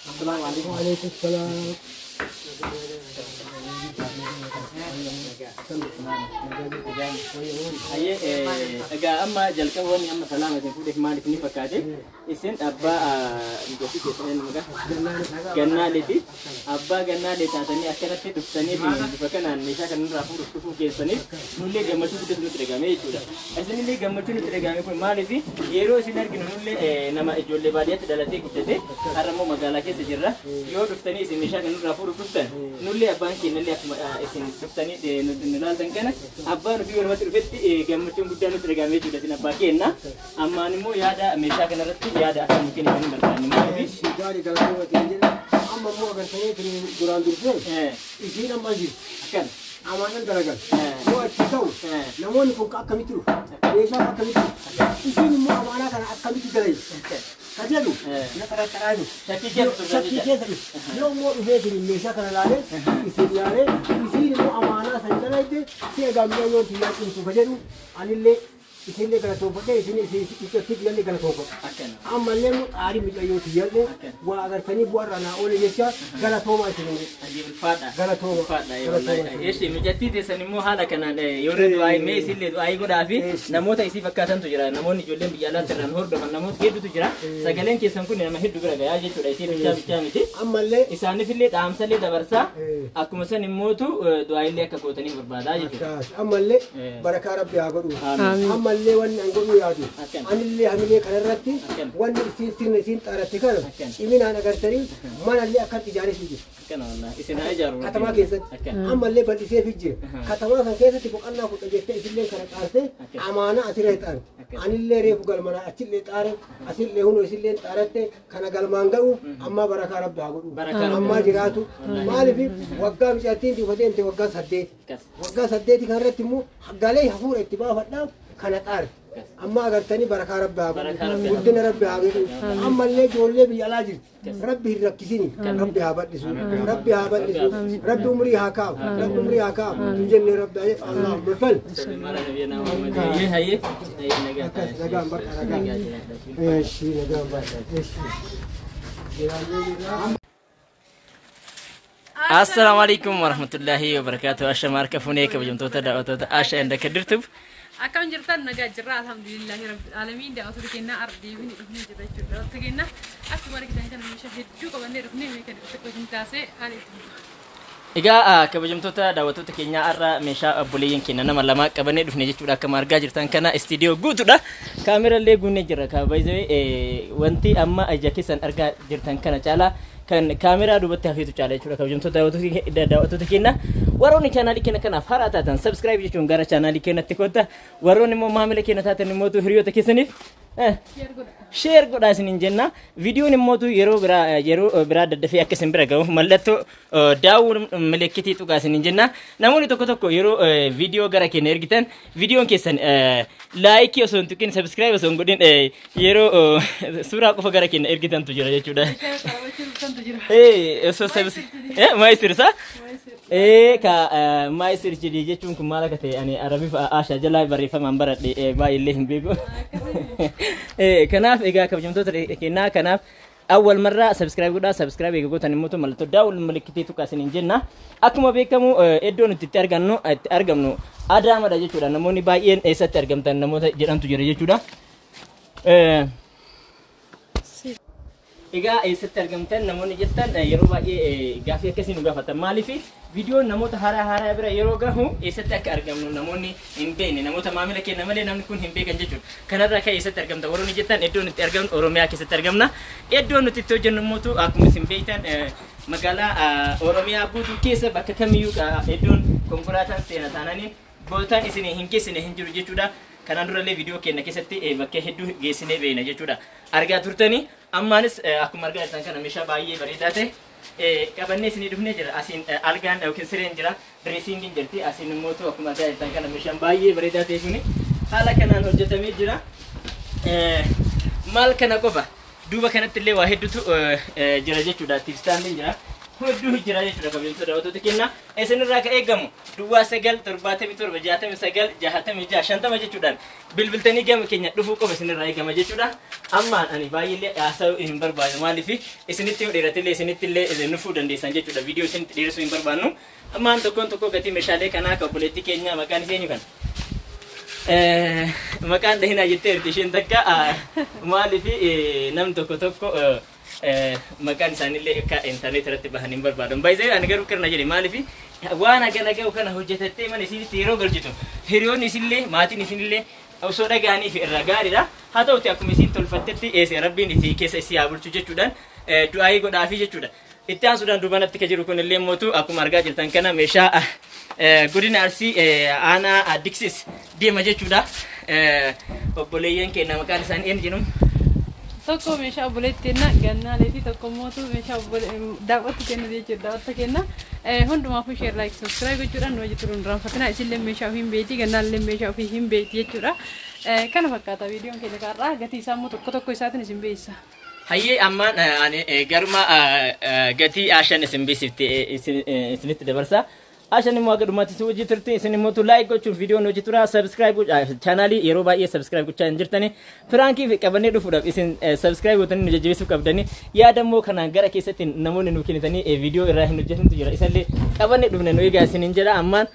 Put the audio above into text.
Assalaamu alaikum. Wa alaikum salaam. Hayyee, egaa amma jalqaba wanni amma salaama isin fuudheef maaliif ni fakkaate? Isin abbaa gosi keessan eenyu maqaa? Gannaaleeti. Abbaa Gannaalee taatanii akkanatti dhuftanii fi bifa kanaan meeshaa kanarraa fuudhuuf dhufuu keessaniif nullee gammachuu guddatu nutti dhagahame jechuudha. Isinillee gammachuu nutti dhagahame kun maaliif yeroo isin arginu nullee nama ijoollee baadiyyaatti dhalatee guddate har'a immoo magaalaa keessa jirra. Yoo dhuftanii isin meeshaa kanarraa fuudhuuf dhuftan nullee abbaan keenyallee akkuma isin dhuftanii nu ilaaltan kana abbaan ofii walumatti dhufetti gammachuun guddaan nutti dhagahame jechuudha isin abbaa keenya. Ammaan immoo yaada meeshaa kanarratti yaada akka nu kennitan hin barbaanne maaliif? Gaarii galatooma ta'e jedha. Amma immoo agartanii duraan dursee isiin amma jirti. Akkana. Amaanan dalagan. Yoo achi ta'u namoonni kun akkamitti dhufu? Meeshaan akkamitti dhufu? Isiin immoo amaanaa kana akkamitti dalagu? Ka jedhu na xaraxaraa jiru. Shakkii keessa turtan Shakkii keessa dhufu. Yoo immoo dhufee isin meeshaa kana laalee isin laalee isiin immoo amaanaa san dalagde si egaa mi'a yoo xiyyaa cimsu ka jedhu anillee isinillee galatoonfadhee isin itti illee galatoonfadhe. Akkana. Ammallee immoo xaarii miidhayyoo tiyyallee waa agartanii bu'arraa naa oole jecha galatoomaa isin Hayyee, ulfaadha. Galatooma. Ulfaadha. Wallahi. Eshi mijattii teessan immoo haala kanaan yoo irra du'aa mee isillee du'aa godhaa fi namoota isii fakkaatantu jira. Namoonni ijoolleen biyya alaatti irraan hordofan namoota hedduutu jira. Sagaleen keessan kun nama hedduu bira gahaa jechuudha. Isii bichaa bichaa miti. Ammallee Isaaniif illee dhaamsallee dabarsaa. Akkuma san immootu du'aa illee akka gootanii barbaadaa jechuudha. Akkas. Ammallee barakaa rabbi haa godhu. Amiin. Ammallee wanni an godhuu yaadu. Akkana. Anillee hamilee kanarratti Akkana. wanni isiin sirna isiin xaaratti kana Akkana. ciminaan agartanii manallee akkatti ijaaree jira. Akkana wallahi. Isin haa ijaaru. Katamaa keessatti. Akkana. Ammallee bal'isee jira. Katamaa kan keessatti boqonnaa kudha jettee isillee kana xaarte Akkana. amaanaa asirra xaarte. Akkana. Anillee reefu galmanaa achillee xaare asillee hunoo isillee xaaratte kana galmaan ga'u ammaa barakaa rabbi haa godhu. Barakaa rabbi Ammaa haa godhu. jiraatu. Maaliif waggaa micattiin dhufatee himte waggaa 8. Akkas. Waggaa 8 kanarratti immoo galee hafuura itti baafadhaaf kana xaarte. Amma agartanii barakaa rabbi haa Barakaa godhu. rabbi haa Guddina rabbi haa godhu. Ammallee ijoollee biyya alaa jirti. Rabbi hin rakkisini. Rabbi haa bal'isu. Rabbi haa bal'isu. Rabbi umurii haa kaa'u. Rabbi umurii haa kaa'u. Tun jennee rabbi haa jedhu. Allahumma salli. Salli ala nabiyina Muhammad. Hayyee hayyee. Hayyee nagaa Akkas ta'a. nagaan bakka nagaan. Nagaa jiraadha. Eshi nagaan bakka. Eshi. Jiraannee jirra. Assalaamu alaikum warahmatullahi wabarakatuh. Asha maarka funee kabajamtoota daawwattoota Asha and Kadirtub. Akkam jirtan? Nagaa jirra, alhamdulillahi rabbil aalamiin. Daawwattoota keenyaa ardii fi dhufnee jirra jechuudha. Daawwattoota keenyaa akkuma argitan kana meeshaa hedduu qabannee dhufnee mee kan xiqqoo isin taasee ani itti fufa. Egaa kabajamtoota daawwattoota keenyaa har'a meeshaa obboleeyyan keenya nama lama qabannee dhufne jechuudha. Akkuma argaa jirtan kana istiidiyoo guutuudha. Kaamerallee guunnee jirra. Kabaayizee wanti amma ija keessan argaa jirtan kana caalaa kan kaameraa duubatti hafeetu caala jechuudha. Kabajamtoota daawwattoota keenya warroonni chaanaalii keenya kanaaf haaraa taatan subscribe jechuun gara chaanaalii keenyatti kotta. Warroonni immoo maamila keenya taatan immoo hiriyoota keessaniif Share godha. Share godhaa isiniin jenna. Viidiyoon immootu yeroo biraa daddafee akka isin bira gahu mallattoo daawwuu milikitii tuqaa isiniin jenna. Namoonni tokko tokko yeroo viidiyoo gara keenya ergitan viidiyoon keessan like osoo hin tuqin subscribe osoo hin godhin yeroo suuraa qofa gara keenya ergitantu jira jechuudha. Meeshaa qabachuu dhuftantu jira. Osoo subscribe maayisir isaa? Ka maayisir jedhii jechuun kun maal akka ta'e ani Arabiif Ashaa jalaa barreeffamaan baradhe baay'illee hin beeku. Kanaaf egaa kabajamtoota keenyaa kanaaf awwal marraa subscribe godhaa. Subscribe eega gootan immoo mallattoo daawwal milikitii tuqaa isiniin jenna. Akkuma beekamu iddoo nuti itti argamnu Adaamadha jechuudha. Namoonni baay'een eessatti argamtan namoota jedhantu jira jechuudha. Egaa eessatti argamtan namoonni jettan yeroo baay'ee gaaffii akkasii nu gaafatan. Maaliif viidiyoon namoota haaraa haaraa bira yeroo gahu eessatti akka argamnu namoonni hin beekne namoota maamila keenya malee namni kun hin beekan jechuudha. Kanarraa ka'e eessatti argamta warroonni jettan iddoo nuti argamnu Oromiyaa keessatti argamna. Iddoo nuti itti hojjennu immoo akkuma isin beektan magaalaa Oromiyaa guutuu keessa bakka kamiyyuu iddoon konkolaataan seena taananii bootaan isin hin geessine hin jiru jechuudha. Kanaan durallee viidiyoo keenya keessatti bakka hedduu geessinee beekna jechuudha. Argaa turtanii ammaanis akkuma argaa jirtan kana meeshaa baay'ee bareedaa ta'e qabannee isinii dhufnee jira. Asiin algaan yookiin sireen jira, dressingiin jirti. Asiin immoo akkuma argaa jirtan kana meeshaan baay'ee bareedaa ta'e kuni haala kanaan hojjetamee jira. Maal kana qofa duuba kanatti illee waa hedduutu jira jechuudha. Tiistaandiin jira. Hedduu jira jechuudha kabajamtoota daawwattoota keenya. Isinirraa kan eegamu 09 77 69 66 50 jechuudhaan bilbiltanii gama keenya dhufuu qofa isinirraa eegama jechuudha. Ammaan ani baay'eellee haasa'uu hin barbaadu, maaliif isinitti yoo dheeratillee isinitti illee nufuu dandeessan jechuudha. Viidiyoo isinitti dheeressuu hin barbaannu. Ammaan tokkoon tokko gatii meeshaalee kanaa kan obboleettii keenya maqaan ishee eenyu kana? Maqaan dhahinaa jettee jirti isheen takka, maaliif namni tokko tokko maqaan isaaniillee akka intarneet irratti bahan hin barbaadan. Baay'ee ani garuu kirna jedhe, maaliif waan hagana gahu kana hojjetattee mana isiinitti yeroo galchitu hiriyoonni isinillee maatiin isinillee osoo dhaga'anii fi irraa gaariidha. Haa ta'uti akkuma isiin tolfattetti eese rabbiin isii keessa isii haa bulchu jechuudhaan du'aayii godhaafii jechuudha. Itti aansuudhaan duubanatti kan jiru kunillee mootu akkuma argaa jirtan kana meeshaa godina Arsii aanaa Diksis deema jechuudha. Obboleeyyan keenya maqaan isaanii eenyu jedhamu? Tokko meeshaa obboleetti kenna gannaaleeti, tokko mootu meeshaa daawwattu kenna jechuudha, daawwatta kenna. Hundumaafuu share, like, subscribe gochuudhaan nu wajji turuun irraanfatina. Isinillee meeshaa ofii hin beekti, gannaallee meeshaa ofii hin beekti jechuudha. Kana fakkaata viidiyoon keenya kaarraa, gatii isaa immoo tokko tokko isaatiin isin beeksisa. Hayyee, ammaan ani garuma gatii Ashan isin beeksifte isinitti dabarsa. Ashan immoo akka dhumaatti isin hojii turte, isin immoo like gochuun viidiyoon hojii tura, subscribe chaanaalii yeroo baay'ee subscribe gochaa hin jirtani. Piraankii qabannee dhufuudhaaf isin subscribe gootanii nu jajjabeessuu qabdani. Yaada immoo kanaan gara keessatti namoonni nu kennitanii viidiyoo irraa hin hojjetantu jira. Isallee qabannee dhufne nu egaa isinin jedha ammaan.